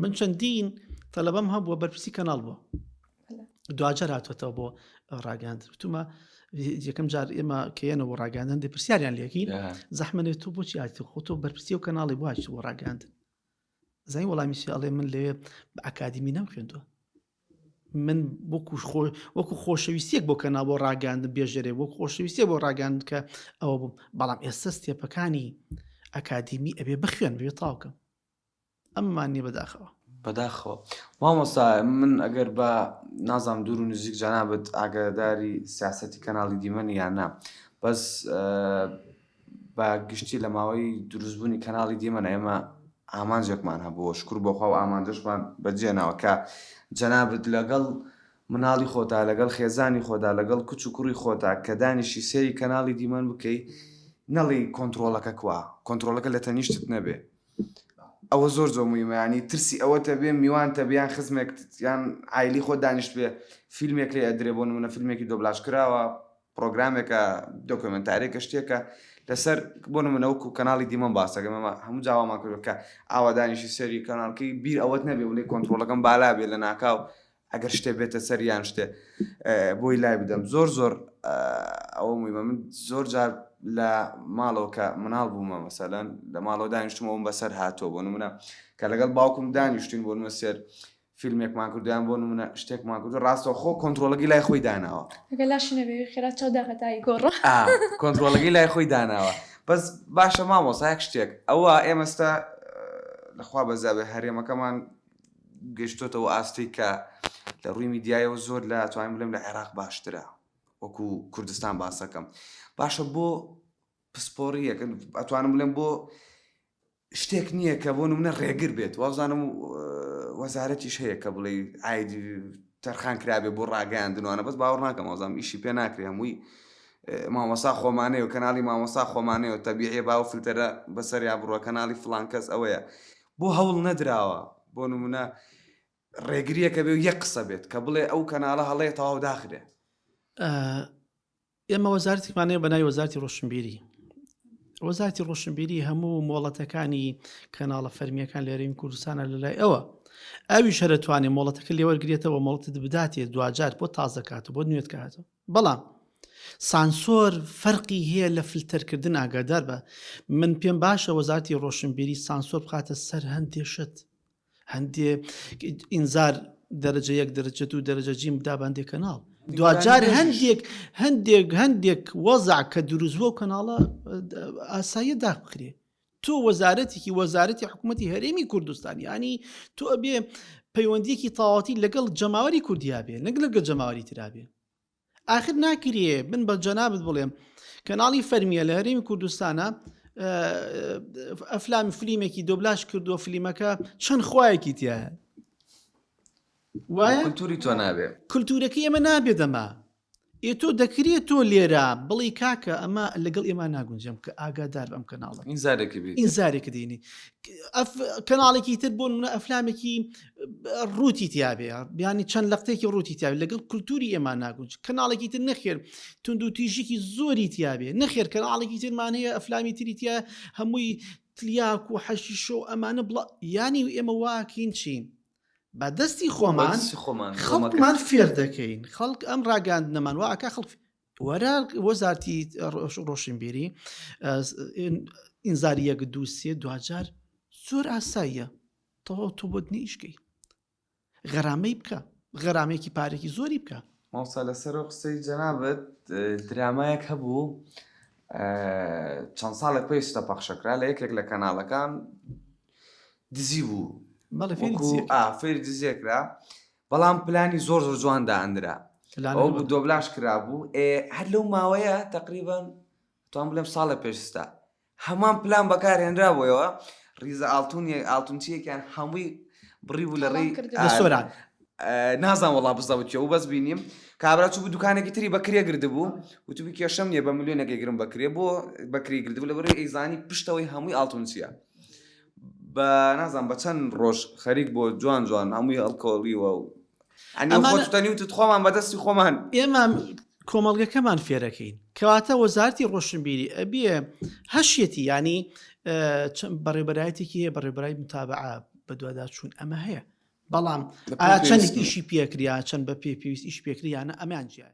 من چەندین تەلەبەم هەبووە بەرپرسی کەناڵ بووە دواجار هاتوێتەوە بۆ ڕاگەاند وتومە یەکەم جار ئێمە کەیەنەوە بۆ ڕاگەاندن دێ پرسیاریان لەکەین زەحمەێت تۆ بۆچی هاتی خۆ تۆ بەرپرسی و کەناڵی بۆ هاتی بۆ ڕاگەاندن زای وەڵامی چی ئەڵێ من لەوێ بە ئەکادیمی نەم خوێندووە من وەکو خۆ وەکو خۆشەویستیەک بۆ کەناڵ بۆ ڕاگەاندن بێژەرێ وەک خۆشەویستیە بۆ ڕاگەاند کە ئەوە بووم بەڵام ئێستا ستێپەکانی ئەکادیمی ئەبێ بخوێن بێ تاوکەم ئەمەمان نیە بەداخەوە. بەداخەوە مامۆستا من ئەگەر بە نازانم دوور و نزیک جەنابت ئاگاداری سیاسەتی کەناڵی دیمەنی یان نا بەس بە گشتی لە ماوەی دروستبوونی کەناڵی دیمەن ئێمە ئامانجێکمان هەبووە شکر بۆخوا و ئامانجەشمان بەجێناوە کە جەنابت لەگەڵ مناڵی خۆتا لەگەڵ خێزانی خۆتا لەگەڵ کچ و کوڕی خۆتا کە دانیشی سەیری کەناڵی دیمەن بکەی نەڵێی کۆنترۆڵەکە کوا کۆنترۆڵەکە لە تەنیشتت نەبێ ئەوە زۆر زۆر مویمە ینی ترسی ئەوەتە بێ میوانتە بیان خزمێک یان عایلی خۆت دانیشت بێ فیلمێک لێ ئەدرێ بۆ نمونە فیلمێکی دۆبلاژ کراوە پرۆگرامێکە دۆکۆمنتارێکە شتێکە لەسەر بۆ نمونە وەکو کەناڵی دیمەن باسەکەم ئەمە هەموو جاوامان کردوە کە ئاوا دانیشی سەری کەناڵکەی بیر ئەوەت نەبێ بڵێ کۆنترۆڵەکەم بالا بێ لە ناکاو ئەگەر شتێ بێتە سەر یان شتێ بۆی لای بدەم زۆر زۆر ئەوە مویمە من زۆر جار لە ماڵەوە کە مناڵ بوومە مەسەلەن لە ماڵەوە دانیشتم ئەوم بەسەر هاتووە بۆ نمونە کە لەگەڵ باوکم دانیشتین بۆ نمە سێر فیلمێکمان کردیان بۆ نمونە شتێکمان کرد ڕاستەوخۆ کۆنترۆڵەکەی لای خۆی داناوە ئەگەر لاشی نەبێ خێرا چاو داخەتایی گۆڕە کۆنترۆڵەکەی لای خۆی داناوە بەس باشە مامۆستا یەک شتێک ئەوە ئێمەستا لەخوا بەزابێ هەرێمەکەمان گەشتۆتەوە ئاستێک کە لە ڕووی میدیایەوە زۆر لە توانیم بڵێم لە عێراق باشترە وەکو کوردستان باسەکەم باشە بۆ پسپۆڕیەک ئەتوانم بڵێم بۆ شتێک نییە کە بۆ نمونە ڕێگر بێت وازانم وەزارەتیش هەیە کە بڵێ ئاید تەرخان کرابێ بۆ ڕاگەیاندنوانە بەس باوەڕ ناکەم وازانم ئیشی پێ ناکرێ هەمووی مامۆسا خۆمانەیە و کەناڵی مامۆسا خۆمانەیە و تەبیعیە باو فلتەرە بەسەریا بڕۆ کەناڵی فڵان کەس ئەوەیە بۆ هەوڵ نەدراوە بۆ نمونە ڕێگریەکە بێ و یەک قسە بێت کە بڵێ ئەو کەناڵە هەڵەیە تەواو داخرێ. ئێمە وەزارەتێکمان هەیە بە ناوی وەزارەتی ڕۆشنبیری وەزارەتی ڕۆشنبیری هەموو مۆڵەتەکانی کەناڵە فەرمیەکان لە هەرێمی کوردستانە لە لای ئەوە ئەویش هەرەتوانێ مۆڵەتەکە لێوەرگێتەوە مۆڵەتت بداتێ دواجار بۆ تازەکات و بۆ نوێتکاتەوە بەڵام سانسۆر فەرقی هەیە لە فلتەرکردن ئاگادار بە من پێم باشە وەزارتی ڕۆشنبیری سانسۆر بخاتە سەر هەندێ شت هەندێ ئینزار دەرەجە یەک دەرەجە دوو دەرەجە جیم بدا بە هەندێک کەناڵ دواجار هەندێک هەندێک هەندێک وەزع کە دروست بووە کەناڵە ئاساییە داخ بخرێ تۆ وەزارەتێکی وەزارەتی حکوومەتی هەرێمی کوردستان ینی تۆ ئەبێ پەیوەندیەکی تەواوەتی لەگەڵ جەماوەری کوردیا بێ نەک لەگەڵ جەماوەری ترا بێ ئاخر ناکرێ من بە جەنابت بڵێم کەناڵی فەرمیە لە هەرێمی کوردستانە ئەفلامی فلیمێکی دۆبلاش کردووە فلیمەکە چەند خوایەکی تایە وایە کولتوری تۆ نابێ کولتورەکەی ئێمە نابێت ئەمە ئێ تۆ دەکرێت تۆ لێرە بڵی کاکە ئەمە لەگەڵ ئێمە ناگونجێم کە ئاگادار بەم کەناڵە ئینزارێکی بی ئینزارێک دێنی کەناڵێکی تر بۆ منە ئەفلامێکی ڕووتی تیاابێ بیانی چەند لەقتێکی ڕووتی تیا لەگەڵ کولتوری ئێمە ناگونج کەناڵێکی تر نەخێر تونند و تیژێکی زۆری تیاابێ نەخێر کەناڵێکی ترمان هەیە ئەفلامی تری تیا هەمووی تلیاک و حەشی شۆ ئەمانە بڵ ینی و ئێمە واکین چین بە دەستی خۆمان خەڵکمان فێر دەکەین خەڵک ئەم ڕاگەاندنەمان وا ئەکا خەڵک وەرە وەزارتی ڕۆشنبیری ئینزاری یەک دوو سێ دواجار زۆر ئاساییە تەواو تۆ بۆت نیشکەی غەرامەی بکە غەرامێکی پارێکی زۆری بکە. مامۆستا لەسەر ئەو قسەی جەنابت درامایەک هەبوو چەند ساڵێک پێش پەخشەکرا لە یەکێک لە کەناڵەکان دزی بوو بەڵێ فێری دزیەکرا. ئا فێری دزیەکرا بەڵام پلانی زۆر زۆر جوان دائەندرا ئەوە بوو دۆبلاژ کرابوو ئێ هەر لەو ماوەیە تقریبا توان بڵێم ساڵێ پێش ئێستا هەمان پلان بەکارهێنرابوویەوە ڕیزە ئاڵتونیە ئاڵتونچیەکیان هەمووی بڕی بوو لە ڕێی لە سۆران نازانم وەڵا بزەوت چیە و بەس بینیم کابرا چوو بوو دوکانێکی تری بە کرێ گردبوو وتبووی کێشەم نییە بە ملیۆنێک ئەیگرم بە کرێ بۆ بە کرێی گردبوو لەبەرئەوەی ئەیزانی پشتەوەی هەمووی ئاڵتونچیە بە نازانم بە چەند ڕۆژ خەریک بۆ جوان جوان هەمووی هەڵکۆڵیوە و ئەنی ئەمانە- خۆت تەنی وتت خۆمان بەدەستی خۆمان ئێمە کۆمەڵگەکەمان فێرەکەین کەواتە وەزارتی ڕۆشنبیری ئەبێ هەشیەتی ینی بەڕێبەرایەتێکی هەیە بەڕێبەرای متابعە. بەدواداچوون ئەمە هەیە بەڵام ئایا چەند ئیشی پێکریا چەند بە پێ پێویست ئیش پێکریانە ئەمیان جیایە.